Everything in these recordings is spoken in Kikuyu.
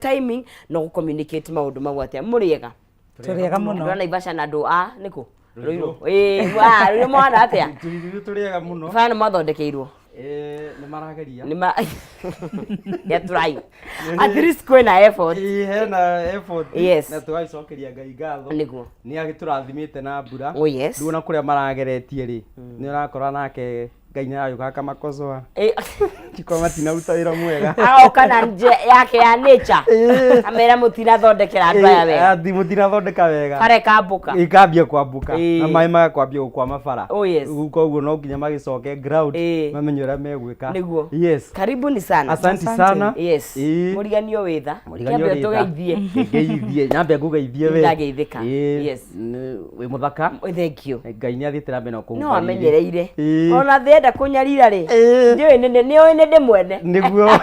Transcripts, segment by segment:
Timing no gũ communicate maũndũ mau atĩa mũrĩega? Tũrĩega mũno. Andũ a Naivasha na andũ a nĩkũ Ruiru, ĩĩ, wa Ruiru mwana atĩa? Tũrĩ tũrĩega mũno. Bana mwathondekeirwo? Eh, nĩ marageria. Nĩ ma ya try at least kwĩna effort. Ĩĩ, hena effort. Yes. Na tũgagĩcokeria Ngai ngatho. Nĩguo. Nĩ agĩtũrathimĩte na mbura. Oh, yes. Rĩu ona kũrĩa marageretie rĩ, nĩ ũrakora nake Ngai nĩ aragĩũka akamakocoa. Ndikorwo matinaruta wĩra mwega. Agoka na njĩra yake ya nature amera mũtinathondekera andũ aya wega. Ati mũtinathondeka wega. Bara ĩkambũka. Ĩkambia kwambũka. Ĩĩ. Na maĩ magakwambia gũkwama bara. Oh, yes. Rĩu koguo no nginya magĩcoke ground Ĩĩ. mamenye ũrĩa megwĩka. Nĩguo. Yes. Karibuni sana. Asanti Asante. sana. Yes. Ĩĩ. Mũriganio wĩ tha. Mũriganio Kĩambe wĩ tha. ũtũgeithie. Ngeithie, nyambe ngũgeithie we. Ndageithĩka. Ĩĩ. Yes. Wĩ mũthaka. Thank you. Ngai nĩ athiĩte na mbere na No kũgũbarĩria. amenyereire. Ĩĩ. Ona thĩ enda kũnyarira rĩ. Ĩĩ. Ndiũĩ nĩ nĩũĩ nĩ ndĩ mwene. Nĩguo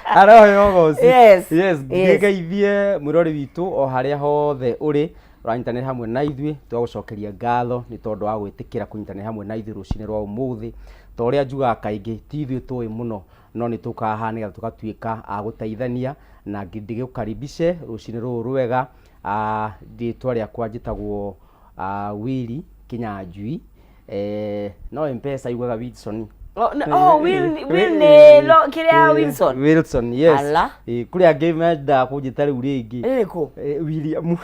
aroheo ũgoci. Yes. Yes. Yes. Ngĩgeithie mwĩrori witũ o harĩa hothe ũrĩ ũranyitanĩra hamwe na ithuĩ, twagũcokeria ngatho nĩ tondũ wa gwĩtĩkĩra kũnyitanĩra hamwe na ithuĩ rũcinĩ rwa ũmũthĩ. Ta ũrĩa njugaga kaingĩ, ti ithuĩ tũĩ mũno, no nĩ tũkaga haha nĩgetha tũgatuĩka a gũteithania, na ndĩgũkaribishe rũcinĩ rũrũ rwega. Rĩtwa rĩakwa njĩtagwo Willy Kĩnyanjui. No Mpesa yugaga Wilson. Oh, no, oh, Will, Will nĩ lo, kĩrĩa Wilson. Wilson, yes. Ala. Kũrĩ angĩ mendaga kũnjĩta rĩu rĩngĩ. Rĩrĩkũ? William.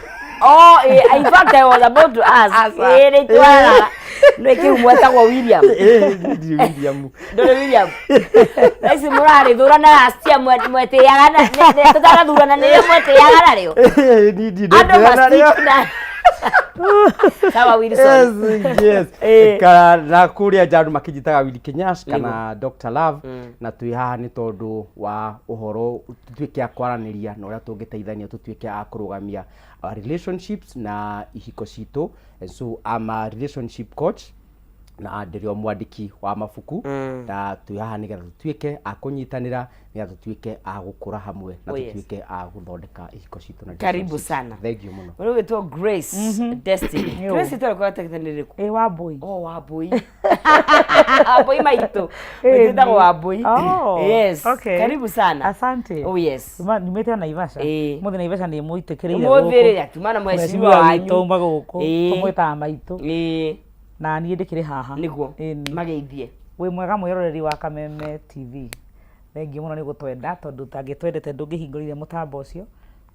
Oh, in fact I was about to ask. Aca. Rĩtwara. No ĩkĩu mwetagwo William. Ndirĩ William. Ndũrĩ William. Thaa ici mũrarĩthurana last year mwetĩaga na tũtanathurana nĩrĩo mwetĩaga narĩo. Niĩ ndirĩ Andũ ndĩtĩaga narĩo. mastick na Sawa Wilson. Yes, yes. Kana na kũrĩa nja andũ makĩnjĩtaga Willy Kenyash kana Dr. Love, na twĩ haha nĩ tondũ wa ũhoro tũtuĩke a kwaranĩria na ũrĩa tũngĩteithania tũtuĩke a kũrũgamia our relationships na ihiko citũ. And so I'm a relationship coach na ndĩrĩ o mwandĩki wa mabuku, na twĩ haha nĩgetha tũtuĩke a kũnyitanĩra, nĩgetha tũtuĩke a gũkũra hamwe na tũtuĩke a gũthondeka ihiko citũ na Karibu relationships. sana. Thank you mũno. Ũrĩa ũgwĩtwo Grace Destiny. Yo. Grace itũra kwa tekithani rĩkũ? Ĩ Wambui. Oh, Wambui. Wambui maitũ. Wĩtagwo Wambui. Oh, Yes. okay. Karibu sana. Asante. Oh yes. Nyumĩte Naivasha. Ĩĩ. Mũthĩ Naivasha nĩ mũitĩkĩrĩire Ũmũthĩ rĩ atuma na mheshimiwa Mheshimiwa wanyu. witũ uma gũkũ. Ĩĩ. Tũmwĩtaga maitũ. Ĩĩ. Na niĩ ndĩkĩrĩ haha. Nĩguo. Ĩni. Mageithie. Wĩ mwega mwĩroreri wa Kameme TV. Thengiũ mũno nĩ gũtwenda, tondũ ũtangĩtwendete ndũngĩhingũrire mũtambo ũcio,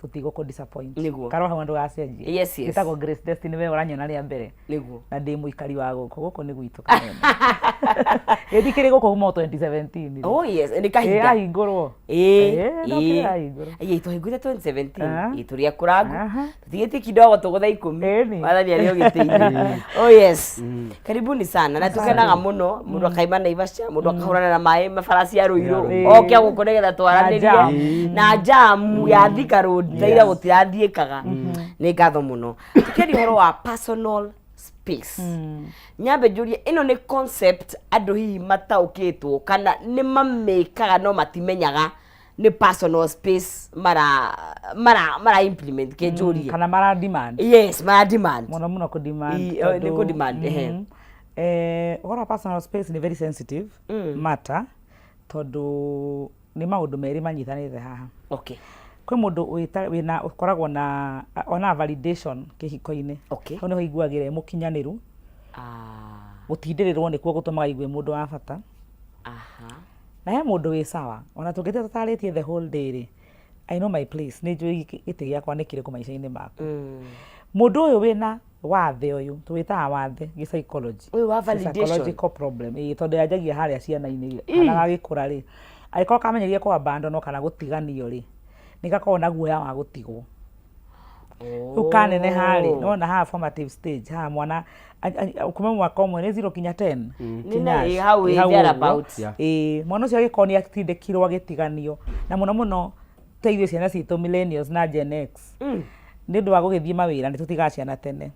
tũtigũkũ disappoint. Nĩguo. Karwo hau ndũgacenjie. Yes. Njĩtagwo Grace Destiny, we ũranyona rĩa mbere. Nĩguo. Na ndĩ mũikari wa gũkũ, gũkũ nĩ gwitũ Kameme. Ĩ ndikĩrĩ gũkũ kuma o 2017. Oh yes, nĩ Ĩ kahinda. yahingũrwo. Ĩĩ. Ĩ, no kĩrĩa yahingũrwo. Ĩĩ, twahingũrĩte 2017. Aha. Ĩĩ, tũrĩ akũrangu. Aha. Tũtigĩtie kidogo tũgũtha 10. Ĩni. Wathani arĩ o gĩtĩ-inĩ. Oh yes. Karibuni sana. Na tũkenaga mũno mũndũ akaima Naivasha, mũndũ akahũrana na maĩ mabara cia Ruiru. Ĩĩ. Oke gũkũ nĩgetha twaranĩrie. jam. Na jam ya Thika Road thaira gũtirathiĩkaga. Nĩ ngatho mũno. Tũkĩaria ũhoro wa personal space. Nyambe njũrie, ĩno nĩ concept andũ hihi mataũkĩtwo kana nĩ mamĩkaga no matimenyaga nĩ personal space mara mara mara implement ke njũrie? Kana mara demand. Yes, mara demand. Mũno mũno kũ demand. Ĩ, nĩ kũ demand, ehe. Ũhoro wa personal space nĩ very sensitive matter, tondũ nĩ maũndũ merĩ manyitanĩte haha. Kwĩ mũndũ wĩna ũkoragwo na ona validation kĩhiko-inĩ. Hau nĩho aiguagĩra e mũkinyanĩru. Gũtindĩrĩrwo nĩkuo gũtũmaga aigue mũndũ wa bata. Na he mũndũ wĩ sawa, ona tũngĩtua tũtarĩtie the whole day rĩ, I know my place, nĩ njũĩ gĩtĩ gĩakwa nĩ kĩrĩkũ maica-inĩ makwa. Mũndũ ũyũ wĩna wathe ũyũ, tũwĩtaga wathe gĩ psychology. Ũyũ wa validation. Psychological problem. Ĩĩ, tondũ yanjagia harĩa ciana-inĩ, kana gagĩkũra rĩ, angĩkorwo kamenyerire kũ abandon kana gũtiganio rĩ, nĩ gakoragwo na guoya wa gũtigwo. Rĩu kaneneha rĩ, nĩwona haha formative stage, haha mwana kuma mwaka ũmwe nĩ 0 kinya 10. Nĩ na ĩ hau ĩ thereabout. Ĩĩ, mwana ũcio agĩkorwo nĩ atindĩkirwo agĩtiganio, na mũno mũno ta ithuĩ ciana citũ millennials na Gen X, nĩ ũndũ wa gũgĩthiĩ mawĩra nĩ tũtigaga ciana tene.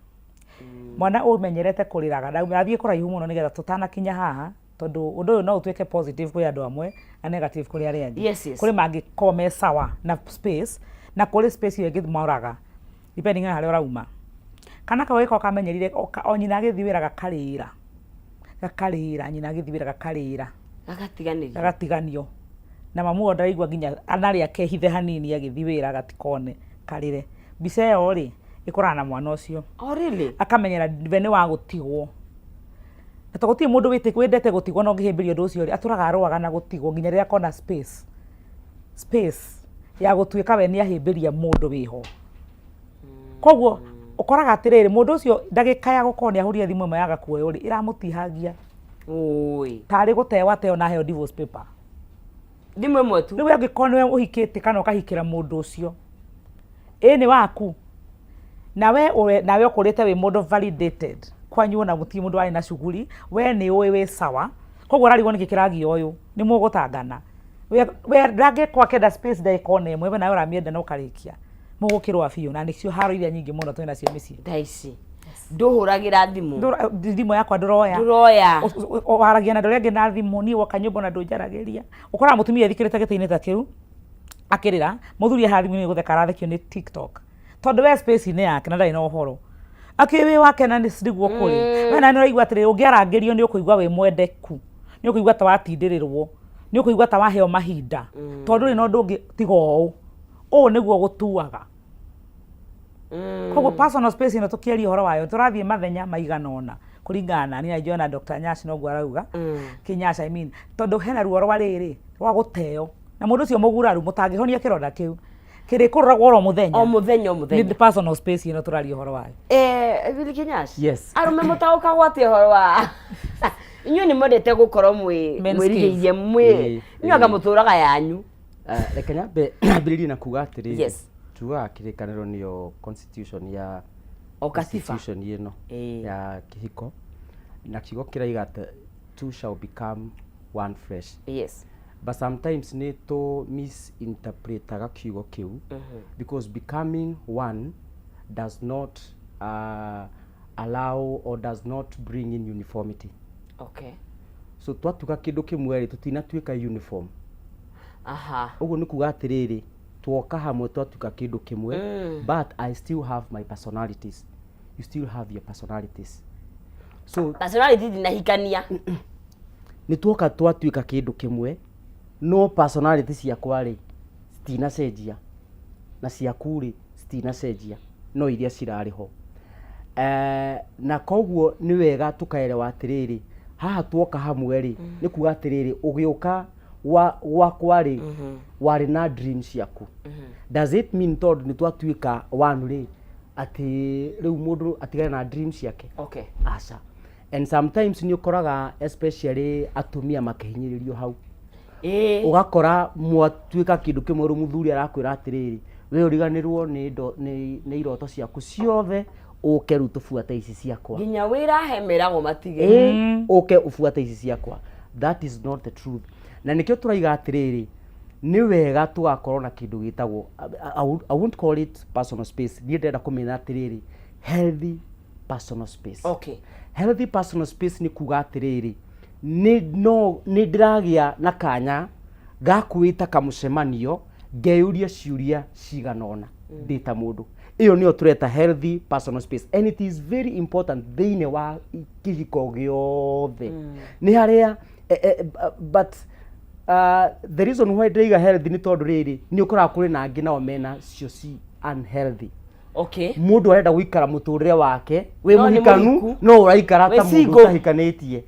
Mwana ũmenyerete kũrĩraga, na athiĩ kũraihu mũno nĩgetha tũtanakinya haha, tondũ ũndũ ũyũ no ũtuĩke positive kwĩ andũ amwe na negative kũrĩ arĩa angĩ. Yes. Kũrĩ mangĩkorwo me sawa na space, na kũrĩ space ĩyo ĩngĩmoraga depending na harĩa ũrauma. Kana kau gagĩkorwo kamenyerire o nyina agĩthiĩ wĩra gakarĩra, gakarĩra, nyina agĩthiĩ wĩra gakarĩra. Gagatiganĩrio. Gagatiganio. Na mamu wao ndaraigua nginya anarĩa kehithe hanini agĩthiĩ wĩra gatikone karĩre. Mbica ĩyo rĩ, ĩkũraga na mwana ũcio. Oh, really? Akamenyera we nĩ wa gũtigwo. Na to gũtirĩ mũndũ wendete gũtigwo na ũngĩhĩmbĩria ũndũ ũcio rĩ, atũraga arũaga na gũtigwo nginya rĩrĩa akona space. Space ya gũtuĩka we nĩ ahĩmbĩria mũndũ wĩho. Koguo ũkoraga atĩrĩrĩ, mũndũ ũcio ndagĩka ya gũkorwo nĩ ahũrire thimũ ĩmwe yaga kuoywo rĩ, ĩramũtihangia. Ũĩ. Tarĩ gũteo ateo na aheo divorce paper. Thimũ ĩmwe tu. Rĩu angĩkorwo nĩwe ũhikĩte kana ũkahikĩra mũndũ ũcio, ĩ nĩ waku, na we nawe ũkũrĩte wĩ mũndũ validated, kwanyu ona gũtirĩ mũndũ warĩ na cuguri, we nĩ ũĩ wĩ sawa, koguo ũrarigwo nĩkĩ kĩragia ũyũ, nĩ mũgũtangana. We ndangĩkorwo akĩenda space ndagĩka ona ĩmwe, we nawe ũramĩenda na ũkarĩkia. Mũgũkĩrũa biũ na nĩcio haro iria nyingĩ mũno twĩ nacio mĩciĩ. Thaa ici ndũhũragĩra thimũ. Thimũ yakwa ndũroya. Ndũroya. Waragia na andũ arĩa angĩ na thimũ, niĩ woka nyũmba ona ndũnjaragĩria. Ũkoraga mũtumia ethikĩrĩte gĩtĩ-inĩ ta kĩu akĩrĩra, mũthuri haha thimũ-inĩ gũtheka arathekio nĩ TikTok. Tondũ we space-inĩ yake na ndarĩ na ũhoro. Akĩ wĩ wake na nĩguo kũrĩ. We nawe nĩ ũraigua atĩrĩrĩ, ũngĩarangĩrio nĩ ũkũigua wĩ mwendeku. Nĩ ũkũigua ta watindĩrĩrwo. Nĩ ũkũigua ta waheo mahinda. Tondũ ndũrĩ na ũndũ ũngĩ tiga ũũ. Ũũ nĩguo gũtuaga. Koguo personal space ĩno tũkĩaria ũhoro wayo tũrathiĩ mathenya maigana ũna kũringana na niĩ na njũĩ ona Dr. Nyash noguo arauga. Kĩnyash I mean. Tondũ hena ruo rwa rĩrĩ rwa gũteo na mũndũ ũcio mũguraru mũtangĩhonia kĩronda kĩu kĩrĩkũroragwo oro mũthenya. O mũthenya o mũthenya. Nĩ personal space ĩno tũraria ũhoro wayo. Willy Kĩnyash. Yes. Arũme mũtaũkagwo atĩa ũhoro wa inyuĩ nĩ mwendete gũkorwo mwĩ Men's mwĩrigĩirie mwĩ Ĩĩ, inyuĩ anga ĩĩ. mũtũraga yanyu. Reke nyambe nyambĩrĩrie na kuga atĩrĩrĩ. Yes. Tugaga kĩrĩkanĩro nĩyo constitution ya O katiba. constitution ĩno ya kĩhiko na kiugo kĩraiga atĩ two shall become one flesh. Yes. But sometimes nĩ tũ misinterpretaga kiugo kĩu because becoming one does not allow or does not bring in uniformity. Okay. So twatuĩka kĩndũ kĩmwe rĩ, tũtinatuĩka uniform. Aha. Ũguo nĩ kuga atĩrĩrĩ, twoka hamwe twatuĩka kĩndũ kĩmwe, but I still have my personalities. You still have your personalities. So Personality ndinahikania. nĩ tuoka twatuĩka kĩndũ kĩmwe, no personality ciakwa rĩ citinacenjia na ciaku rĩ citinacenjia, no iria cirarĩ ho. Na koguo nĩ wega tũkaerewa atĩrĩrĩ, haha tuoka hamwe rĩ, nĩ kuga atĩrĩrĩ, ũgĩũka gwakwa rĩ, warĩ na dream ciaku. Does it mean tondũ nĩ twatuĩka one rĩ, atĩ rĩu mũndũ atigane na dream ciake? Okay. Aca. And sometimes nĩ ũkoraga especially atumia makĩhinyĩrĩrio hau. Ũgakora mwatuĩka kĩndũ kĩmwe rĩu mũthuri arakwĩra atĩrĩrĩ, we ũriganĩrwo nĩ iroto ciaku ciothe, ũke rĩu tũbuate ici ciakwa. Nginya wĩra he meragwo matige. Ũke ũbuate ici ciakwa. That is not the truth. Na nĩkĩo tũraiga atĩrĩrĩ, nĩ wega tũgakorwo na kĩndũ gĩtagwo, I won't call it personal space, niĩ ndĩrenda kũmenya atĩrĩrĩ, healthy personal space. Okay. Healthy personal space nĩ kuga atĩrĩrĩ, nĩ no nĩ ndĩragĩa na kanya ga kwĩta kamũcemanio ngeyũria ciũria cigana ũna ndĩ ta mũndũ. Ĩyo nĩyo tũreta healthy personal space and it is very important thĩinĩ wa kĩhiko gĩothe. Nĩ harĩa but the reason why ndĩraiga healthy nĩ tondũ rĩrĩ, nĩ ũkoraga kũrĩ na angĩ nao mena cio ci unhealthy. Okay. Mũndũ arenda gũikara mũtũrĩre wake wĩ No, nĩ mũhikanu, mũhiku. no ũraikara Wĩ ta mũndũ single. ũtahikanĩtie.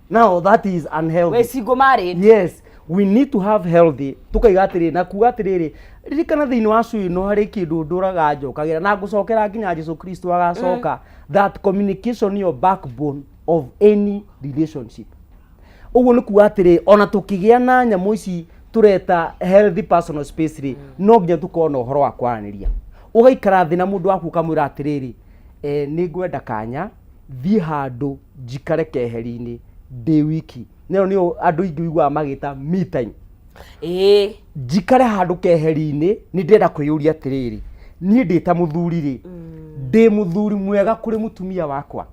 Now that is unhealthy. Wĩ single married. Yes, we need to have healthy. Tukaiga atĩrĩrĩ na kuga atĩrĩrĩ, ririkana thĩinĩ wa cui ĩno harĩ kĩndũ ndũraga njokagĩra na ngũcokera nginya Jesu Kristo agacoka, that communication nĩyo backbone of any relationship. Ũguo nĩ kuga atĩrĩ, ona tũkĩgĩa na nyamũ ici tũreta healthy personal space rĩ, no nginya tũkorwo na ũhoro wa kwaranĩria. Ũgaikara thĩ na mũndũ waku ũkamwĩra atĩrĩrĩ, nĩ ngwenda kanya thiĩ handũ njikare keheri-inĩ ndĩ wiki. Nayo nĩyo andũ aingĩ ũiguaga magĩta me time. Njikare handũ keheri-inĩ, nĩ ndĩrenda kwĩyũria atĩrĩrĩ, niĩ ndĩ ta mũthuri rĩ, ndĩ mũthuri mwega kũrĩ mũtumia wakwa?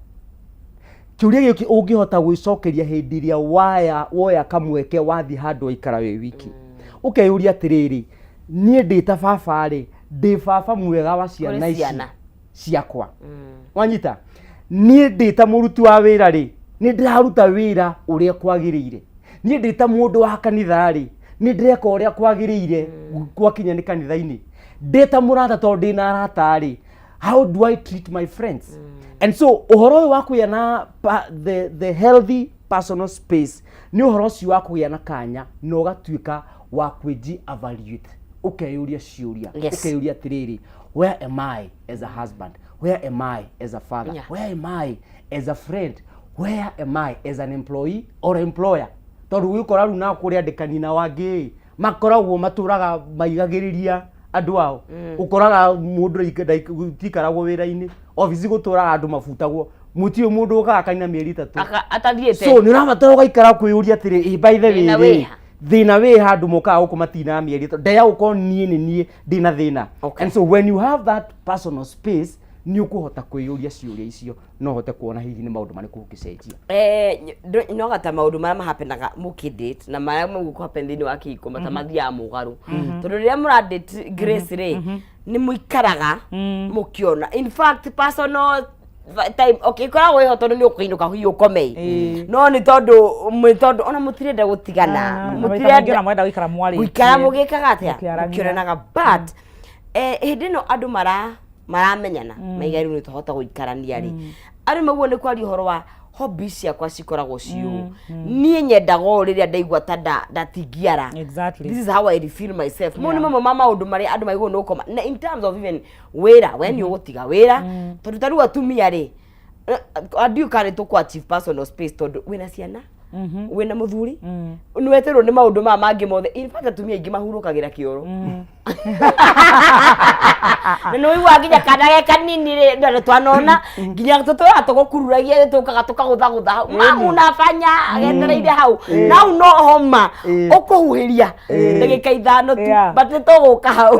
Kĩũria gĩkĩ ũngĩhota gwĩcokeria hĩndĩ ĩrĩa woya kamweke wathiĩ handũ waikara wĩ wiki. Ũkeyũria atĩrĩrĩ, niĩ ndĩ ta baba rĩ, ndĩ baba mwega wa ciana ici ciakwa. Wanyita? Niĩ ndĩ ta mũruti wa wĩra rĩ, nĩ ndĩraruta wĩra ũrĩa kwagĩrĩire. Niĩ ndĩ ta mũndũ wa kanitha rĩ, Nĩ ndĩreka ũrĩa kwagĩrĩire gwakinya nĩ kanitha-inĩ? Ndĩ ta mũrata, tondũ ndĩ na arata rĩ, how do I treat my friends? And so ũhoro ũyũ wa kũgĩa na the healthy personal space nĩ ũhoro ũcio wa kũgĩa na kanya na ũgatuĩka wa kwĩji evaluate, ũkeyũria ciũria, ũkeyũria atĩrĩrĩ, where am I as a husband? Where am I as a father? Where am I as a friend? Where am I as an employee or employer? Tondũ gwĩkora rĩu na kũrĩ andĩkani na wangĩ makoragwo matũraga maigagĩrĩria andũ ao. Ũkoraga mũndũ gũtiikaragwo wĩra-inĩ, obici gũtũraga andũ mabutagwo, mũtirĩ mũndũ ũkaga kanina mĩeri 3 Atathiĩte. So nĩ ũrabatara ũgaikara kwĩyũria atĩrĩ, ĩ by the way Thĩna rĩ, wĩ ha? Thĩna wĩ ha? Andũ mokaga gũkũ matinaga mĩeri 3, ndeya gũkorwo niĩ nĩ niĩ ndĩna thĩna. And so when you have that personal space, nĩ ũkũhota kwĩyũria ciũria icio no ũhote kuona hihi nĩ maũndũ marĩkũ ũngĩcenjia. Nyoga ta maũndũ marĩa mahapenaga mũkĩdate na marĩa megũkũ happen thĩinĩ wa kĩhiko mata mathiaga mũgarũ, tondũ rĩrĩa mũradate, Grace, rĩ, nĩ mũikaraga mũkĩona, in fact, personal time, okay, ĩkoragwo ĩho tondũ nĩ ũkũinũka hihi ũkome, no nĩ tondũ ona mũtirenda gũtigana. Na maita maingĩ ona mwenda gũikara mwarĩtie. Gũikara mũgĩkaga atĩa? Mũkĩaragia. Mũkĩonanaga, but hĩndĩ ĩno andũ maramenyana maiga rĩu nĩ twahota gũikarania rĩ, andũ maguo nĩ kwaria ũhoro wa hobbies ciakwa cikoragwo ciũ, niĩ nyendaga ũũ rĩrĩa ndaigua ta ndatingiara. This is how I feel myself. Mau nĩ mamwe ma maũndũ marĩa andũ maigua nĩ gũkoma na in terms of even wĩra, we nĩ ũgũtiga wĩra, tondũ ta rĩu atumia rĩ, ndiũ kana nĩ tũkũ achieve personal space, tondũ wĩna ciana, wĩna mũthuri, nĩ weterwo nĩ maũndũ maya mangĩ mothe. In fact, atumia aingĩ mahurũkagĩra kĩoro na nĩ ũiguaga nginya kana ge kanini rĩ, na nĩ twanona nginya tũtũraga tũgũkururagia, tũkaga tũkagũthagũtha hau, mamu unafanya getereire hau na hau no homa ũkũhuhĩria ndagĩka 5 tu. But nĩ tũgũka hau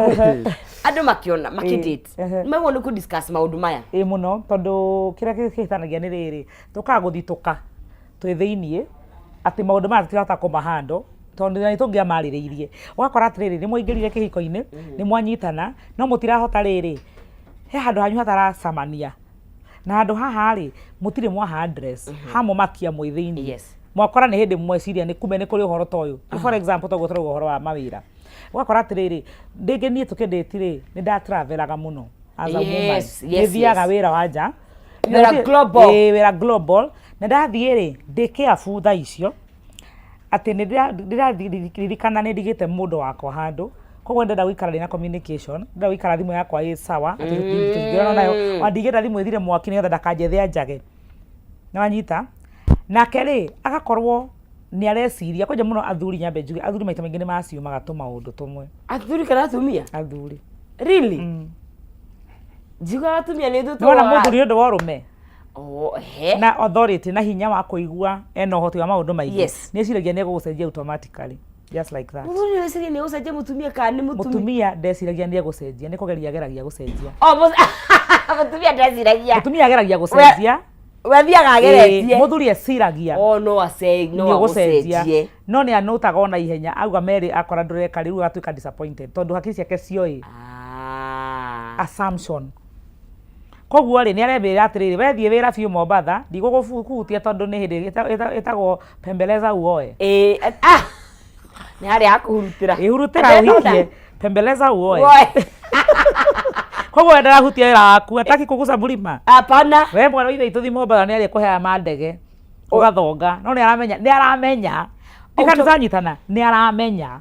andũ makĩona makĩdate, maguo nĩ kũ discuss maũndũ maya. Ĩ mũno, tondũ kĩrĩa kĩhĩtanagia nĩ rĩrĩ, tũkaga gũthitũka twĩ thĩiniĩ atĩ maũndũ maya tũtirahota kũmahando, tondũ nĩ tũngĩamarĩrĩirie. Ũgakora atĩrĩrĩ, nĩ mwaingĩrire kĩhiko-inĩ, nĩ mwanyitana, no mũtirahota rĩrĩ, he handũ hanyu hataracamania, na handũ haha rĩ, mũtirĩ mwaha address hamũmakia mwĩ thĩiniĩ. Mwakora nĩ hĩndĩ mweciria nĩ kumbe nĩ kũrĩ ũhoro ta ũyũ. For example, toguo tũrauga ũhoro wa mawĩra, ũgakora atĩrĩrĩ, rĩngĩ niĩ tũkĩndĩti rĩ, nĩ ndatravelaga mũno as a woman. Nĩ thiaga wĩra wa nja. Wĩra global. Ĩĩ, wĩra global. Na ndathiĩ rĩ, ndĩ careful thaa icio atĩ nĩ ndĩraririkana nĩ ndigĩte mũndũ wakwa handũ, koguo ndĩrenda gũikara ndĩna communication, ndĩrenda gũikara thimũ yakwa ĩ sawa, atĩ tũtingĩrora nayo, ona ndingĩenda thimũ ĩthire mwaki nĩgetha ndakanjethe anjage. Nĩwanyita? Nake rĩ, agakorwo nĩ areciria kwanja mũno athuri, nyambe njuge athuri maita maingĩ nĩ maciumaga tũmaũndũ tũmwe. Athuri kana atumia? Athuri. Really? Njiguaga atumia nĩ ithuĩ. Nĩwona mũthuri nĩ ũndũ wa ũrũme Oh, he. Na authority na hinya wa kũigua ena ũhoti wa maũndũ maingĩ, nĩ eciragia nĩ egũgũcenjia automatically, just like that. Mũthuri nĩ eciragia nĩ egũcenjia mũtumia kana nĩ mũtumia? Mũtumia ndeciragia nĩ egũcenjia, nĩ kũgeria ageragia gũcenjia. Oh, mũtumia ndeciragia? Mũtumia ageragia gũcenjia. We athiaga ageretie. Ĩĩ, mũthuri eciragia Oh, no ace no nĩ ũgũcenjia, agũcenjie. No nĩ anũtaga ona ihenya, auga merĩ akora ndũreka, rĩu agatuĩka disappointed tondũ hakiri ciake cioĩ assumption. Koguo rĩ, nĩ aremĩra atĩrĩrĩ, wethiĩ wĩra biũ Mombatha, ndigũgũhutia tondũ nĩ hĩndĩ ĩtagwo pembeleza uoe. Ĩĩ, ah nĩ harĩa hakũhurutĩra. Ĩhurutĩra Atĩ ũhikie, pembeleza uoe. Uoe. Koguo we ndarahutia wĩra waku, ataki kugusa mlima. Hapana. We mwana wa ithe witũ, thiĩ Mombatha, nĩ arĩkũheaga ma ndege ũgathonga, no nĩ aramenya, nĩ aramenya ikanitha nyitana, nĩ aramenya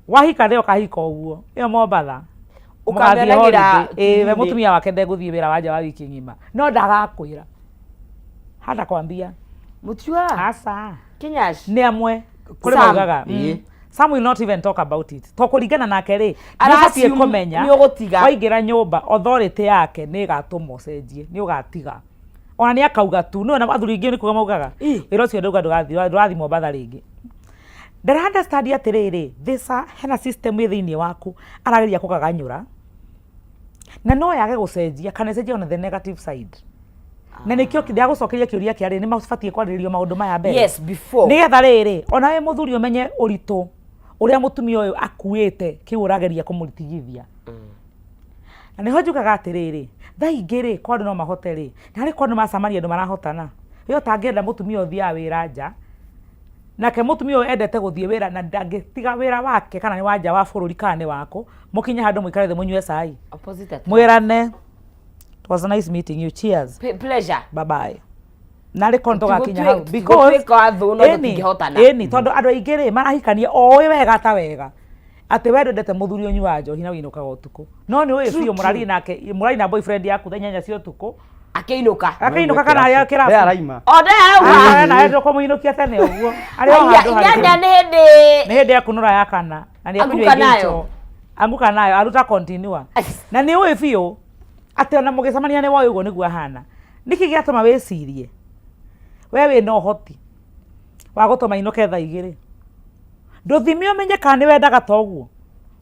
wahika thĩ ũkahika ũguo ĩyo Mombatha mũgathiĩ Ũkamĩonagĩra holiday. Ĩĩ, we TV-inĩ. Mũtumia wake ndegũthiĩ wĩra wa nja wa wiki ng'ima, no ndagakwĩra hata kwambia. Mũtiugaga? Aca. Kinyash. Nĩ amwe kũrĩ Some. maugaga. Ĩĩ. Some will not even talk about it to kũringana nake rĩ, Ara nĩ ũbatiĩ assume kũmenya nĩ ũgũtiga. Waingĩra nyũmba, authority yake nĩ ĩgatũma ũcenjie, nĩ ũgatiga, ona nĩ akauga tu nĩ ona athuri aingĩ nĩ kuga maugaga wĩra ũcio ndauga ndũrathiĩ Mombatha rĩngĩ. Ndara understand atĩrĩrĩ, this hena system ĩ thĩinĩ waku arageria kũgaganyũra, na no yage gũcenjia kana ĩcenjie on the negative side, na nĩkĩo ndagũcokeria kĩũria kĩa rĩ, nĩ mabatiĩ kwarĩrĩrio maũndũ maya mbere. Yes, before. Nĩgetha rĩrĩ, ona we mũthuri ũmenye ũritũ ũrĩa mũtumia ũyũ akuĩte kĩu ũrageria kũmũtigithia. Na nĩho njugaga atĩrĩrĩ, thaa ingĩ rĩ, kwa andũ no mahote rĩ, na harĩ kwa andũ macamania andũ marahotana, we ũtangĩenda mũtumia ũthiaga wĩra nja. Nake mũtumia ũyũ endete gũthiĩ wĩra na ndangĩtiga wĩra wake kana nĩ wa nja wa bũrũri kana nĩ wakũ. Mũkinye handũ mũikare thĩ mũnyue cai. Opposite attract. Mwĩrane. It was nice meeting you. Cheers. Pleasure. Bye bye. Narĩ korwo tũgakinya hau. Because a thũ no ĩni, tũtingĩhotana. Ĩni, tondũ andũ aingĩ rĩ marahikania oĩ wega ta wega atĩ we ndwendete mũthuri ũnyuaga njohi na wĩinũkaga ũtukũ. No nĩ ũĩ biũ mũrariĩ nake, mũrariĩ na boyfriend yaku thaa 8 cia ũtukũ. Akĩinũka. Akĩinũka kana arĩ Ndee kĩrabu. araima. O ndee Ah, nawe ndũkũmũinũkia tene ũguo. Arĩ o Aya, handũ harĩ. 8 nĩ hĩndĩ Nĩ hĩndĩ ekunũra ya kana. Na nĩ ekũnyua Anguka ingĩ nayo. ico. Anguka nayo, aruta continua. Na nĩ ũĩ biũ atĩ ona mũgĩcemania nĩ woĩ ũguo nĩguo ahana. Nĩkĩ gĩatũma wĩcirie we wĩna ũhoti wa gũtũma ainũke thaa 2? Ndũthime ũmenye kana nĩ wendaga ta ũguo.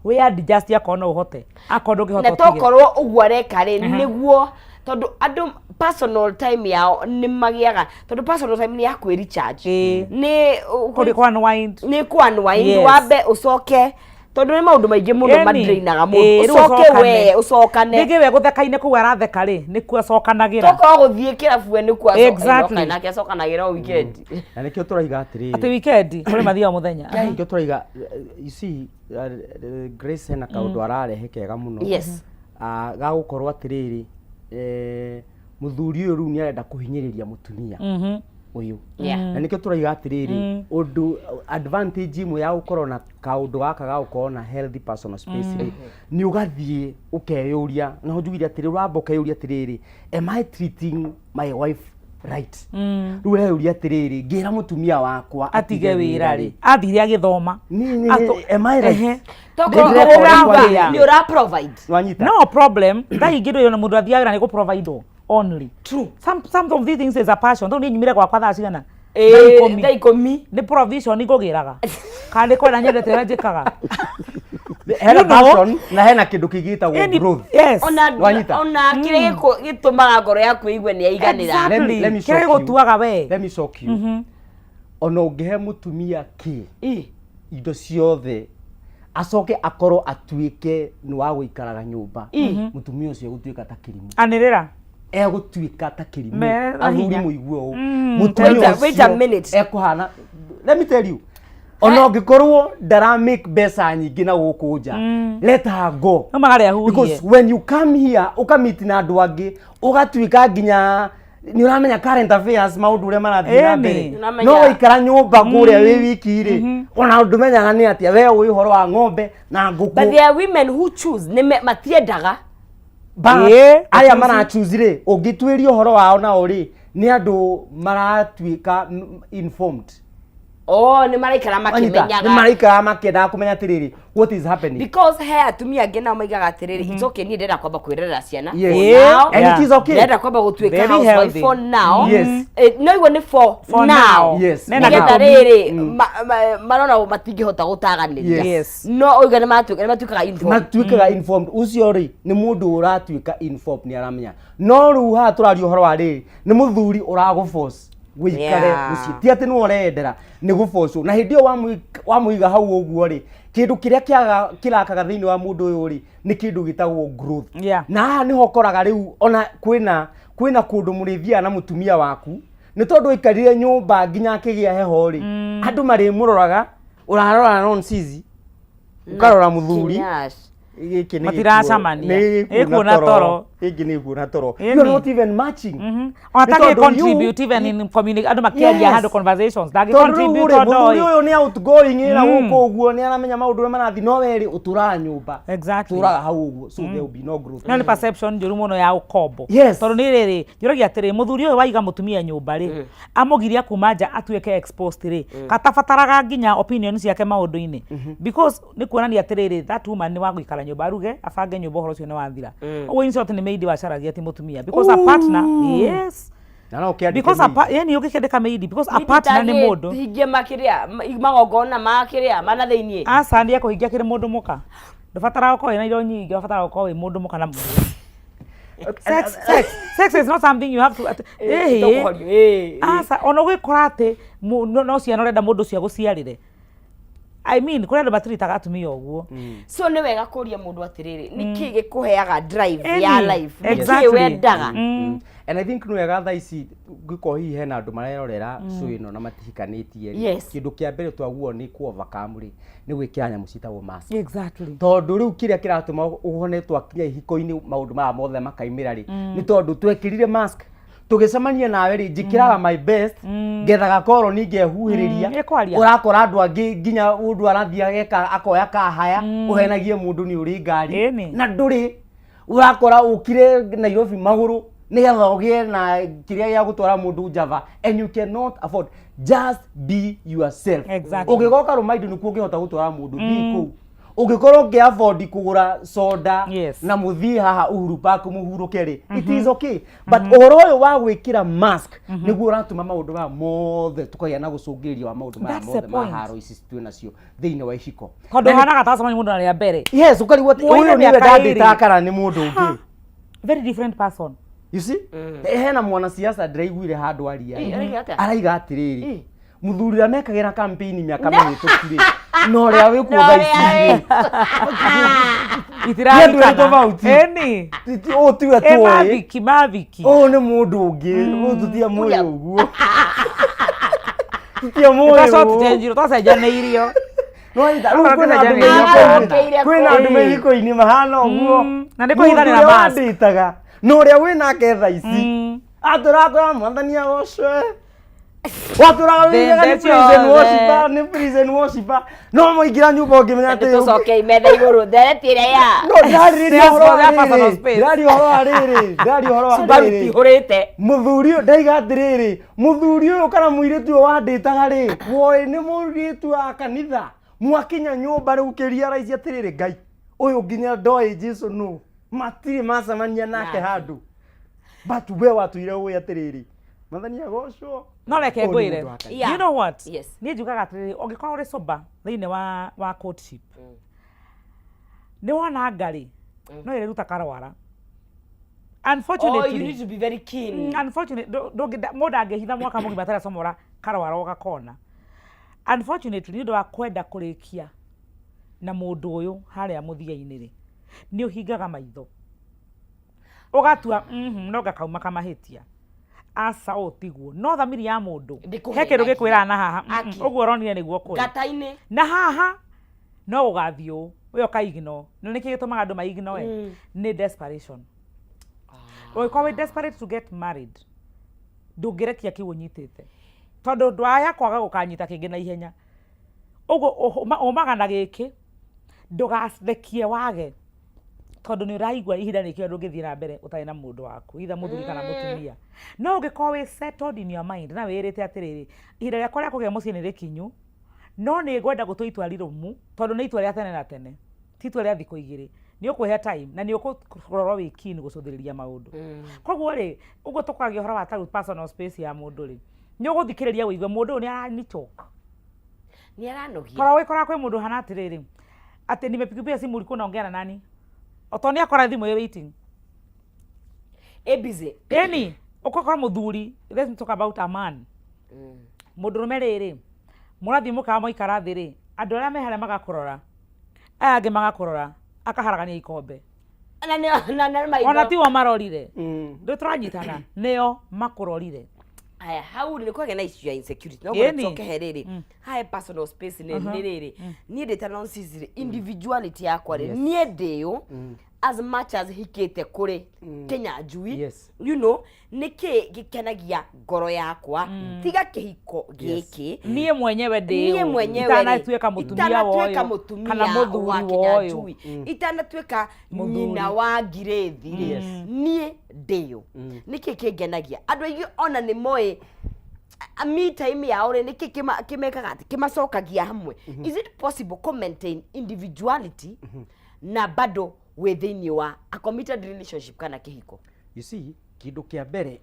Wĩ adjust akorwo no ũhote, akorwo ndũngĩhota Na ũtige. Tokorwo ũguo areka rĩ, nĩguo tondũ andũ personal time yao nĩ magĩaga, tondũ personal time nĩ ya kwĩ recharge. Nĩ Kũrĩ kwa unwind. Nĩ kũ unwind. Yes. Wambe ũcoke, tondũ nĩ maũndũ maingĩ mũno madrainaga mũndũ. Rĩu ũcoke ũcokane. We ũcokane. Rĩngĩ we gũtheka-inĩ kũu aratheka rĩ, nĩkuo acokanagĩra. Tokorwo gũthiĩ kĩrabu we nĩkuo Exactly. Nake acokanagĩra o weekend. Na nĩkĩo tũraiga atĩrĩrĩ. Atĩ weekend kũrĩ mathiaga mũthenya. Nĩkĩo tũraiga, you see, Grace hena kaũndũ ararehe kega mũno. Yes. Ah, ga gũkorwo atĩrĩrĩ, mũthuri ũyũ rĩu nĩ arenda kũhinyĩrĩria mũtumia ũyũ. Na nĩkĩo tũraiga atĩrĩrĩ, ũndũ advantage ĩmwe ya gũkorwo na kaũndũ gaka ga gũkorwo na healthy personal space rĩ, nĩ ũgathiĩ ũkeyũria, na njugire atĩrĩ, ũramba ũkeyũria atĩrĩrĩ, am I treating my wife right? Rĩu ũreyũria atĩrĩrĩ, ngĩra mũtumia wakwa atige wĩra rĩ, athire agĩthoma. Am I right? Tokorwo Ndĩreka ũrĩa ũrauga kwagĩrĩire. nĩ ũra provide. Nwanyita? No problem. Thaa ingĩ ndũrĩ ona mũndũ athiaga wĩra nĩ gũ-providewo only. True. Some of these things is a passion. Tondũ niĩ nyumire gwakwa thaa cigana? Thaa 10. Thaa 10. Nĩ provision ngũgĩraga. Kana nĩ kwenda nyendete ũrĩa njĩkaga. Hena You know. passion na hena kĩndũ kĩngĩ gĩtagwo Any- growth. Yes. Ona Wanyita? ona kĩrĩa gĩtũmaga ngoro yaku ĩigue nĩ yaiganĩra. Exactly. Let me Kĩrĩa shock you. gĩgũtuaga we. Let me shock you. Ona ũngĩhe mũtumia kĩ indo ciothe acoke akorwo atuĩke nĩ wa gũikaraga nyũmba, mũtumia ũcio egũtuĩka ta kĩrimũ. Anĩrĩra. Egũtuĩka ta kĩrimũ. Me na Athuri hinya. mũigue ũũ, Wait mũtumia wait a ũcio minute. ekũhana, let me tell you, ona ũngĩkorwo ndara make mbeca nyingĩ na gũkũ nja, let her go. No magarĩa huhie. Because when you come here ũkamit na andũ angĩ, ũgatuĩka nginya nĩ ũramenya current affairs, maũndũ ũrĩa marathiĩ na Ĩni. mbere. Ũramenya. No waikara nyũmba kũrĩa wĩ wiki rĩ, ona ndũmenyaga nĩ atĩa we ũĩ ũhoro wa ng'ombe na But ngũkũ. there are women who choose nĩ matiendaga. But arĩa marachoose rĩ, ũngĩtuĩria ũhoro wao nao rĩ, nĩ andũ maratuĩka informed. Oh, nĩ maraikara Wanyita? Nĩ makĩmenyaga. maraikara makĩendaga kũmenya atĩrĩrĩ, what is happening. Because he atumia angĩ nao maigaga atĩrĩrĩ, it's okay, niĩ ndĩrenda kwamba kwĩrerera ciana Yes. for Yeah. now. And it is okay. Ndĩrenda kwamba gũtuĩka Very housewife healthy. for now. Yes. No iguo nĩ for For now. now. Yes. Nena Nĩgetha gĩtũmi. rĩrĩ marona matingĩhota gũtaganĩria. Yes. Yes. No oiga nĩ matuĩkaga informed. Matuĩkaga informed. Ũcio rĩ nĩ mũndũ ũratuĩka informed, nĩ aramenya. No rĩu haha tũraria ũhoro wa rĩrĩ, nĩ mũthuri ũragũforce wĩikare mũciĩ, ti atĩ nĩwe ũreyendera, nĩ gũforcwo. Na hĩndĩ ĩyo wamũiga hau ũguo rĩ, kĩndũ kĩrĩa kĩrakaga thĩinĩ wa mũndũ ũyũ rĩ, nĩ kĩndũ gĩtagwo growth. Na haha nĩho ũkoraga rĩu ona kwĩna kũndũ mũrĩthiaga na mũtumia waku, nĩ tondũ aikarire nyũmba nginya akĩgĩa heho rĩ, andũ marĩmũroraga, ũrarora nonsizi, ũkarora mũthuri. Kinyash. Gĩkĩ nĩ Matiracamania. gĩkuo, nĩ Ĩkuona gĩkuona toro. toro. Gĩkĩ nĩ gĩkuona toro. Ĩni. You are not even matching. Ona Nĩ tangĩ tondũ contribute even in community, andũ makĩaria handũ conversations ndangĩ Tondũ rĩu contribute rĩ, tondũ mũthuri oĩ. ũyũ nĩ outgoing ĩra gũkũ ũguo, nĩ aramenya maũndũ ũrĩa marathiĩ, no we rĩ, ũtũraga nyũmba. Exactly. Ũtũraga hau ũguo, so there will be no growth. No nĩ perception njũru mũno ya ũkombo. Yes. Tondũ nĩ rĩrĩ, njũragia atĩrĩ, mũthuri ũyũ waiga mũtumia nyũmba rĩ, amũgiria kuma nja atuĩke exposed rĩ, katabataraga nginya opinion ciake maũndũ-inĩ, because nĩ kuonania atĩrĩrĩ, that woman nĩ wa gũikara nyũmba, aruge, abange nyũmba, ũhoro ũcio nĩ wathira. Ũguo in short nĩ maid wacaragia, ti mũtumia, because a partner, yes. Na no ũkĩandĩke Because a maid. Yani ũngĩkĩandĩka maid, because a partner nĩ mũndũ Hingie makĩria magongona ma kĩrĩa mana thĩiniĩ. Aca, nĩ ekũhingia kĩrĩ mũndũ mũka. Ndũbataraga gũkorwo wĩna indo nyingĩ, ũbataraga gũkorwo wĩ mũndũ mũka na mũndũ. Sex is not something you have to Tũkũhorio, Aca, ona ũgĩkora atĩ no ciana ũrenda mũndũ ũcio agũciarĩre. I mean, kũrĩ andũ matiritaga atumia ũguo. So nĩ wega kũria mũndũ atĩrĩrĩ, nĩ kĩ gĩkũheaga drive Ĩni, ya life, nĩ kĩ wendaga? And I think nĩ wega thaa ici ngĩkorwo hihi hena andũ marerorera show ĩno na matihikanĩtie rĩ, kĩndũ kĩa mbere twaguo nĩ kũ overcome rĩ, nĩ gwĩkĩra nyamũ ciĩtagwo mask. Tondũ rĩu kĩrĩa kĩratũma ũhone twakinya ihiko-inĩ maũndũ maya mothe makaimĩra rĩ, nĩ tondũ twekĩrire mask tũgĩcemania nawe rĩ, njĩkĩraga my best, ngethaga koroni ngehuhĩrĩria. Ĩkwaria. Ũrakora andũ angĩ nginya ũndũ arathiĩ ageka akoya kahaya, ũhenagie mũndũ nĩ ũrĩ ngari na ndũrĩ. Ũrakora ũkire Nairobi magũrũ nĩgetha ũgĩe na kĩrĩa gĩa gũtwara mũndũ Java, and you cannot afford. Just be yourself. Ũngĩgoka rũmaindo nĩkuo ũngĩhota gũtwara mũndũ, thiĩ kũu. Ũngĩkorwo ũngĩ afford kũgũra soda na mũthiĩ haha Uhuru Park mũhurũke rĩ, it is okay. But ũhoro ũyũ wa gwĩkĩra mask nĩguo ũratũma maũndũ maya mothe tũkagĩa na gũcũngĩrĩria wa maũndũ maya That's the mothe ma point. haro ici twĩ nacio thĩinĩ wa ihiko. Tondũ hanaga tacemania mũndũ na rĩa mbere. Yes, ũkarigwo atĩ Mwoire ũyũ nĩwe mĩaka ndandĩtaga ĩrĩ. kana nĩ mũndũ ũngĩ. Very different person. You see? Hena mwanasiasa ndĩraiguire handũ aria. Ĩ, araiga atĩa? Araiga atĩrĩrĩ, Ĩ. Mũthuri ũrĩa mekagĩra campaign mĩaka mĩhĩtũku rĩ, na ũrĩa wĩ kuo Na thaa ũrĩa ici rĩ, Itirarikana. Nĩ andũ erĩ tofauti. Ĩni. Ũyũ tiwe Ĩ tũĩ. maviki maviki. Ũyũ nĩ mũndũ ũngĩ, ũyũ tũtiamũĩ Ũrĩa- ũguo. Tũtiamũĩ Twa ũũ. change twacenjanĩirio. No ita- rĩu kwĩna andũ me Twacenjanĩirio. ihiko-inĩ- Arokĩire kwĩna andũ me kũu. ihiko-inĩ mahana ũguo. Na nĩ kũhithanĩra Mũndũ ũrĩa mask. wandĩtaga na ũrĩa wĩ nake thaa ici atũrakora Mwathani agocwe, watũraga wĩigaga nĩ Thende prison ciothe. worshiper, nĩ prison worshiper, no mũingĩra nyũmba ũngĩmenya atĩ Tũcokei metha igũrũ ndereti ĩrĩa ya no ndarĩrĩria ũhoro wa Their personal rĩrĩ, space. ndĩraria ũhoro wa rĩrĩ, ndĩraria ũhoro wa Subaru rĩrĩ. tihũrĩte. Mũthuri ũyũ ndaiga atĩrĩrĩ, mũthuri ũyũ kana mũirĩtu ũyũ wandĩtaga rĩ, woĩ nĩ mũirĩtu wa kanitha, mwakinya nyũmba rĩu ũkĩria raici atĩrĩrĩ, Ngai ũyũ nginya ndoĩ Jesu nũ, matirĩ macemania nake Nake. handũ, but we watũire ũĩ atĩrĩrĩ, Mwathani agocwo. No reke Ũyũ nĩ ngwĩre. mũndũ wa kanitha. Yeah. You know what? Yes. Niĩ njugaga atĩrĩrĩ, ũngĩkorwo ũrĩ sober thĩinĩ wa courtship, nĩ wona ngarĩ no ĩrĩruta karwara. Oh, you Unfortunately, need to be very keen. Unfortunately, mũndũ angĩhitha mwaka mũgima ataracomora karwara ũgakona. Unfortunately, nĩ ũndũ wa kwenda kũrĩkia na mũndũ ũyũ harĩa mũthia-inĩ rĩ, nĩ ũhingaga maitho ũgatua no gakauma kamahĩtia, aca ũũ tiguo, no thamiri ya mũndũ he kĩndũ Ndĩkũhenagia. gĩkwĩraga na haha, Aki. ũguo ũronire nĩguo kũrĩ Ngata-inĩ. Na haha no gũgathiĩ ũũ we ũkaigno. Na nĩkĩ gĩtũmaga andũ maignoe? Nĩ desperation. Ũngĩkorwo wĩ desperate to get married, ndũngĩrekia kĩu ũnyitĩte, tondũ ndwaya kwaga gũkanyita kĩngĩ na ihenya. Ũguo ũmaga na gĩkĩ ndũgarekie wage, tondũ nĩ ũraigua ihinda nĩkĩo ndũngĩthiĩ na mbere ũtarĩ na mũndũ waku, either mũthuri kana mũtumia. No ũngĩkorwo wĩ settled in your mind na wĩrĩte atĩrĩrĩ, ihinda rĩakwa rĩa kũgĩa mũciĩ nĩ rĩkinyu, no nĩ ngwenda gũtua itua rirũmu, tondũ nĩ itua rĩa tene na tene, ti itua rĩa thikũ igĩrĩ, nĩ ũkwĩhe time na nĩ ũkũrorwo wĩ keen gũcũthĩrĩria maũndũ. Koguo rĩ, ũguo tũkwaragia ũhoro wa tarĩu personal space ya mũndũ rĩ, nĩ ũgũthikĩrĩria ũigue mũndũ ũyũ nĩ aranichoke. Nĩ aranogia. Korwo wĩkoraga kwĩ mũndũ hana atĩrĩrĩ, atĩ nimepigia simu, ulikuwa unaongea na nani? Oto nĩ akora thimũ ĩ waiting. Ĩ busy. Ĩni ũkokora mũthuri, let's talk about a man, mũndũrũme rĩrĩ, mũrathiĩ mũkawa, mwaikara thĩ rĩ, andũ arĩa me harĩa magakũrora, aya angĩ magakũrora, akaharagania ikombe. Na nĩ maitho. Ona tiwo marorire, ndũ tũranyitana nĩo makũrorire. Aya, hau nĩ kwagĩa na issue ya insecurity, no Ĩni. ngũcoke he rĩrĩ hae personal space, nĩ rĩrĩ niĩ ndĩ ta nonsense rĩ, individuality yakwa rĩ, niĩ ndĩũ as much as hikĩte kũrĩ Kenya njui, nĩkĩ gĩkenagia ngoro yakwa tiga kĩhiko gĩkĩ? Niĩ mwenyewe ndĩ Niĩ mwenyewe rĩ, itanatuĩka mũtumia wa itanatuĩka ũyũ mũtumia kana wa mũthuri wa Kenya ũyũ. njui, itanatuĩka Mũthuri. nyina wa ngirĩthi rĩ, niĩ ndĩũ nĩkĩ kĩngenagia? Andũ aingĩ ona nĩ moĩ me time yao rĩ, nĩkĩ kĩmekaga atĩ kĩmacokagia hamwe? Is it possible kũ maintain individuality na bado wĩ thĩinĩ wa a committed relationship kana kĩhiko? You see, kĩndũ kĩa mbere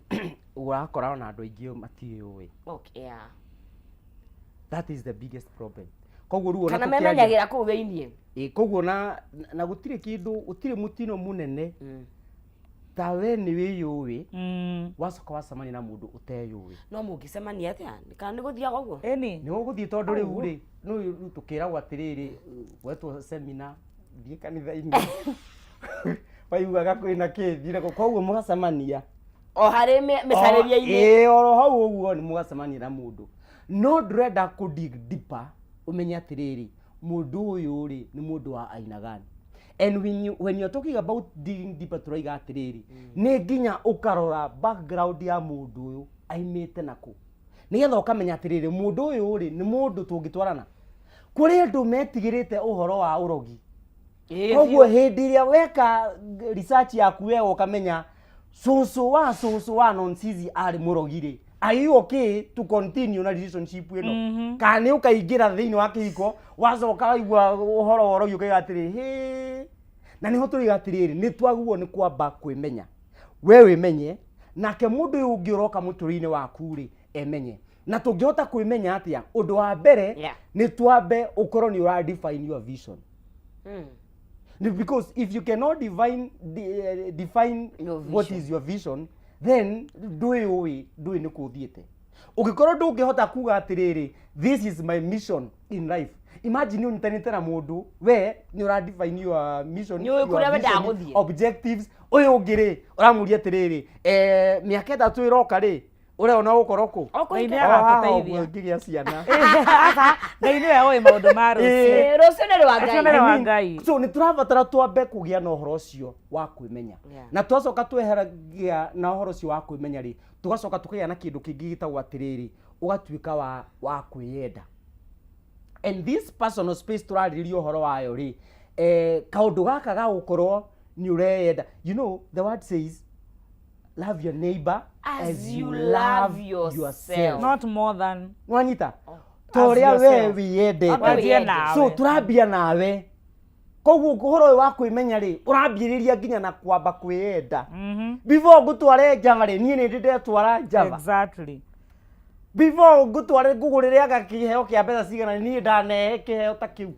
ũrakora ona andũ aingĩ matiũĩ. Okay, yeah. That is the biggest problem. Koguo rĩu ona kana memenyagĩra kũu thĩinĩ. Ĩ, koguo na gũtirĩ kĩndũ, gũtirĩ mũtino mũnene. Ta we nĩ wĩyũĩ, wacoka wacemania na mũndũ ũteyũĩ. No mũngĩcemania atĩa? Kana nĩ gũthiaga ũguo? Ĩni. Nĩ ũgũthiĩ tondũ rĩu rĩ, nĩ rĩu tũkĩragwo atĩrĩrĩ, wetwo semina, thiĩ kanitha-inĩ. Waiguaga kwĩna kĩ, thiĩ nako. Koguo mũgacemania. O harĩ mĩcarĩrie-inĩ. Ĩĩ, oro hau ũguo nĩ mũgacemania na mũndũ. No ndũrenda kũ dig deeper ũmenye atĩrĩrĩ, mũndũ ũyũ rĩ, nĩ mũndũ wa aina gani. And when you're talking about digging deeper tũraiga atĩrĩrĩ, nĩ nginya ũkarora background ya mũndũ ũyũ aimĩte nakũ. Nĩgetha ũkamenya atĩrĩrĩ, mũndũ ũyũ rĩ, nĩ mũndũ tũngĩtwarana. Kũrĩ andũ metigĩrĩte ũhoro wa ũrogi. Koguo hĩndĩ ĩrĩa weka research yaku wega ũkamenya cũcũ wa cũcũ wa Nonsizi arĩ mũrogi rĩ, are you okay to continue na relationship ĩno? Kana nĩ ũkaingĩra thĩinĩ wa kĩhiko wacoka waigua ũhoro wa ũrogi ũkaiga atĩrĩ hĩ. Na nĩho tũraiga atĩrĩrĩ, nĩ twagĩrĩirwo nĩ kwamba kwĩmenya. We wĩmenye, nake mũndũ ũyũ ũngĩ ũroka mũtũrĩre-inĩ waku rĩ, emenye. Na tũngĩhota kwĩmenya atĩa? Ũndũ wa mbere nĩ twambe ũkorwo nĩ ũra define your vision. Ni because if you cannot define Your what vision. is your vision, then ndũĩ ũĩ ndũĩ nĩ kũ ũthiĩte. Ũngĩkorwo ndũngĩhota kuga atĩrĩrĩ, this is my mission in life. Imagine ũnyitanĩte na mũndũ, we nĩ ũra define your mission, Nĩ ũĩ your kũrĩa wendaga vision, gũthiĩ. objectives. Ũyũ ũngĩ rĩ, ũramũria atĩrĩrĩ, mĩaka 3 ĩroka rĩ, ũrona ũgũkorwo kũ? O kũhika. Ngai nĩ O haha agatũteithia. ũguo ngĩgĩa ciana. Aca, Ngai nĩwe ũĩ maũndũ ma rũciũ. Rũciũ nĩ rwa Rũciũ Ngai. nĩ rwa I mean, Ngai. So nĩ tũrabatara twambe kũgĩa na ũhoro ũcio wa kwĩmenya. Na twacoka tweheragia na ũhoro ũcio wa kwĩmenya rĩ, tũgacoka tũkagĩa na kĩndũ kĩngĩ gĩtagwo atĩrĩrĩ, ũgatuĩka wa kwĩyenda. And this personal space tũrarĩrĩria ũhoro wayo rĩ, kaũndũ gaka ga gũkorwo nĩ ũreyenda. You know, the word says, love your neighbor As you love yourself. Not more than Nwanyita? Ta As ũrĩa we yourself. wĩyendete. Wanjie nawe. So tũrambia nawe. Koguo ũhoro ũyũ wa kwĩmenya rĩ, ũrambĩrĩria nginya na kwamba kwĩyenda. Before ngũtware Java rĩ, niĩ nĩ ndĩ ndetwara Java. Before ngũtware ngũgũrĩre anga kĩheo kĩa mbeca cigana, niĩ ndanehe kĩheo ta kĩu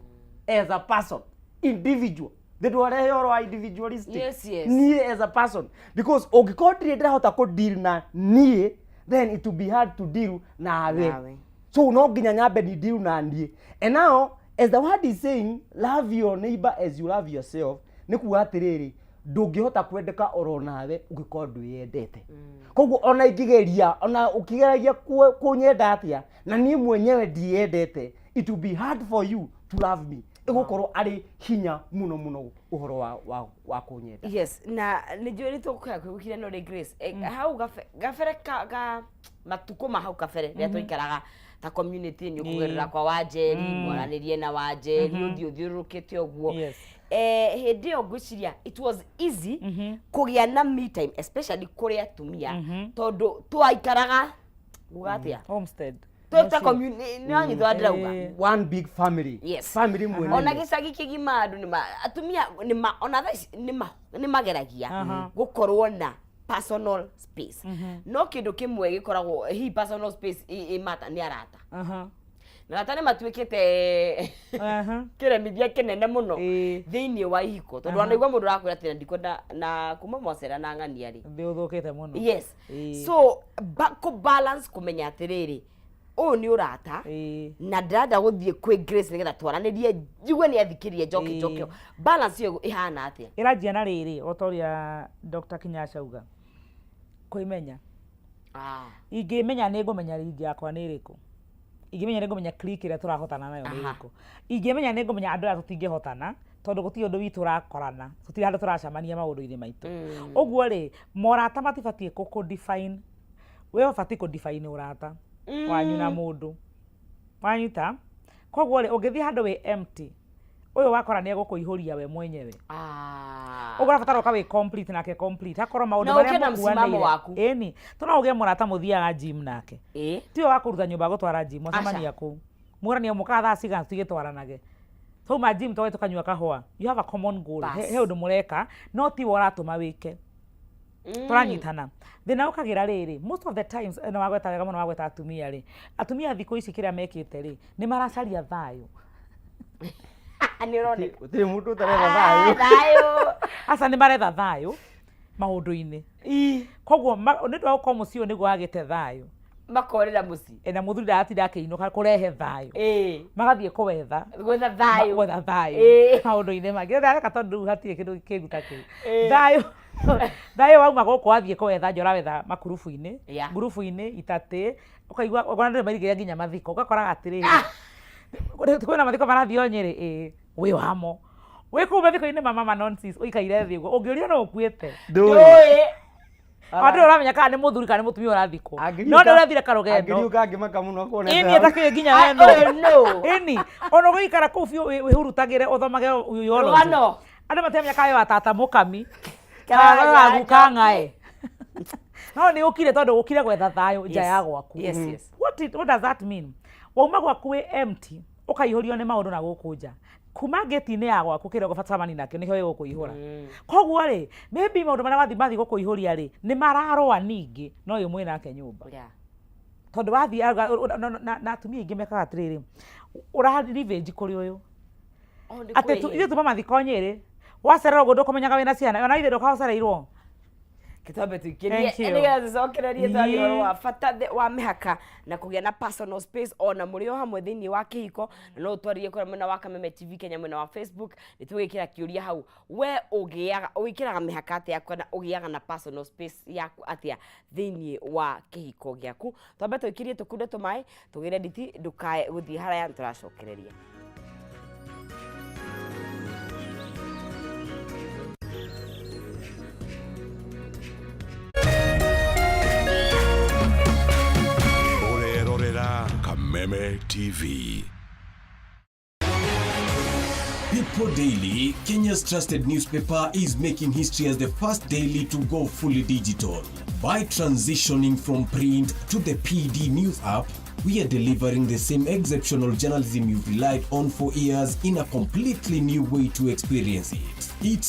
as a person, individual. Nĩ ndwarehe ũhoro wa individualistic. Yes. Niĩ as a person. Because ũngĩkorwo ndirĩ ndĩrahota kũ deal na niĩ, then it will be hard to deal nawe. Nawe. So no nginya nyambe ni deal na niĩ. And now, as the word is saying, love your neighbor as you love yourself, nĩ kuga atĩrĩrĩ, ndũngĩhota kwendeka oro nawe ũngĩkorwo ndwĩyendete. Koguo ona ingĩgeria, ona ũkĩgeragia kũnyenda atĩa, na niĩ mwenyewe ndiyendete, it will be hard for you to love me. Ĩgũkorwo arĩ hinya mũno mũno ũhoro wa kũnyenda. Yes, na nĩ njũĩ nĩ tũkũya kwĩgũkire no rĩ Grace, hau gabere ka matukũ ma hau kabere rĩrĩa twaikaraga ta community nĩ ũkũgerera kwa Wanjeri, mwaranĩrie na Wanjeri, ũthiĩ ũthiũrũrũkĩte ũguo. Hĩndĩ ĩyo ngwĩciria it was easy kũgĩa na me time, especially kũrĩ atumia, tondũ twaikaraga nguga atĩa? Homestead. Twĩ ta community, nĩ wanyita ũrĩa ndĩrauga? One big family. Yes. Family mwene. Ona gĩcagi kĩgima andũ nĩ atumia nĩ ona thaa ici nĩ mageragia gũkorwo na personal space. No kĩndũ kĩmwe gĩkoragwo hihi personal space ĩ mata nĩ arata. Na arata nĩ matuĩkĩte kĩremithia kĩnene mũno thĩinĩ wa ihiko. Tondũ wanaigua mũndũ ũrakwĩra atĩ ndikwenda na kuma mwacera na ng'ania rĩ. Thĩ ũthũkĩte mũno. Yes. So kũ balance kũmenya atĩrĩrĩ, ũyũ nĩ ũrata na ndĩrenda gũthiĩ kwĩ Grace nĩgetha twaranĩrie, njigue nĩ athikĩrĩrie, njoke njoke. Balance ĩyo ĩhana atĩa? Ĩranjia na rĩrĩ, o ta ũrĩa Dr. Kinyacha auga, kwĩmenya. Ingĩmenya nĩ ngũmenya ringi yakwa nĩ ĩrĩkũ. Ingĩmenya nĩ ngũmenya clique ĩrĩa tũrahotana nayo nĩ ĩrĩkũ. Ingĩmenya nĩ ngũmenya andũ aya tũtingĩhotana, tondũ gũtirĩ ũndũ witũ ũrakorana, tũtirĩ handũ tũracemania maũndũ-inĩ maitũ. Ũguo rĩ, morata matibatiĩ gũkũ define, we ũbatiĩ kũ define ũrata wanyu na mũndũ. Wanyita? Koguo rĩ, ũngĩthiĩ handũ wĩ empty, ũyũ wakora nĩ egũkũihũria we mwenyewe. Ũguo ũrabatara ũka wĩ complete nake complete. Hakorwo maũndũ Na marĩa ũkĩe na msimamo mũkuanĩire. waku. Ĩni. To no ũgĩe mũrata mũthiaga gym nake. Tiwe wa kũruta nyũmba gũtwara gym, mũcemania kũu. Mũranie mũkaga thaa cigana tũtigĩtwaranage. Twauma gym tũgathiĩ tũkanyua kahũa. You have a common goal. He ũndũ mũreka, no tiwe ũratũma wĩke. Tũranyitana. Thĩna ũkagĩra rĩrĩ, most of the times, na wagweta wega mũno wagweta atumia rĩ, atumia thikũ ici kĩrĩa mekĩte rĩ, nĩ maracaria thayũ. Nĩ ũroneka. Gũtirĩ mũndũ ũtaretha thayũ. Thayũ. Aca nĩ maretha thayũ. Maũndũ-inĩ. Koguo nĩ ũndũ wa gũkorwo mũciĩ ũyũ nĩguo wagĩte thayũ, makorĩra mũciĩ. E, na mũthuri ndaratinda akĩinũka kũrehe thayũ, magathiĩ kũwetha gwetha thayũ. Gwetha thayũ maũndũ-inĩ mangĩ. Ndareka tondũ rĩu hatirĩ kĩndũ kĩngĩ ta kĩu. Thayũ, thayũ wauma gũkũ wathiĩ kũwetha nja, ũrawetha makurubu-inĩ, ngurubu-inĩ itatĩ, ũkaigua ũkona andũ nĩmairigĩra nginya mathiko, ũgakoraga atĩrĩrĩ, kwĩna mathiko marathiĩ o Nyĩrĩ, ĩĩ wĩ wamo wĩ kũu mathiko-inĩ ma mama nonsense, ũikaire thĩ ũguo ũngĩũrio no ũkuĩte. Ndũĩ. Andũ ũramenya kana nĩ mũthuri kana nĩ mũtumia ũrathikwo, no nĩ ũrathire karũgendo. Angĩriũka angĩmaka mũno kuona. Ĩni ĩtakĩũĩ nginya we Ah, ũyũ nũ? Ĩni ona ũgũikara kũu biũ wĩhurutagĩre ũthomage eulogy. Rũgano. Andũ matiramenya kana wĩ wa tata mũkami Kana kana wa wa guka ng'ae, no nĩ ũkire tondũ ũkire gwetha thayũ nja ya gwaku. What does that mean? Wauma gwaku wĩ empty, ũkaihũrio nĩ maũndũ na gũkũ nja, kuma ngĩti-inĩ ya gwaku kĩrĩa ũgũbatarani nakĩo nĩkĩo gĩgũkũihũra. Koguo rĩ, maybe maũndũ marĩa wathiĩ mathiĩ gũkũihũria rĩ, nĩ mararũa ningĩ no ũyũ mwĩ nake nyũmba, tondũ wathiĩ na atumia aingĩ mekaga atĩrĩrĩ, ũra revenge kũrĩ ũyũ. Oh, nĩ Atĩ kwĩhĩ. Ithuĩ tuma mathiko Nyĩrĩ, wacererwo ũguo ndũkũmenyaga wĩna ciana, ona ithuĩ ndũkahocereirwo. Kĩtwambe tũikĩrie Thank you. nĩgetha tũcokererie twarie ũhoro wa bata wa mĩhaka na kũgĩa na personal space ona mũrĩ o hamwe thĩinĩ wa kĩhiko. Na no ũtwarĩrie kũrĩa mwena wa Kameme TV Kenya, mwena wa Facebook, nĩ tũgwĩkĩra kĩũria hau: we ũgĩaga, wĩkĩraga mĩhaka atĩa kana ũgĩaga na personal space yaku atĩa thĩinĩ wa kĩhiko gĩaku? Twambe tũikĩrie, tũkunde tũmaĩ, tũgĩre nditi, ndũkae gũthiĩ haraya, nĩ tũracokereria. Ũrerorera Kameme TV. People Daily, Kenya's trusted newspaper, is making history as the first daily to go fully digital. By transitioning from print to the PD News app, we are delivering the same exceptional journalism you've relied on for years in a completely new way to experience it. It's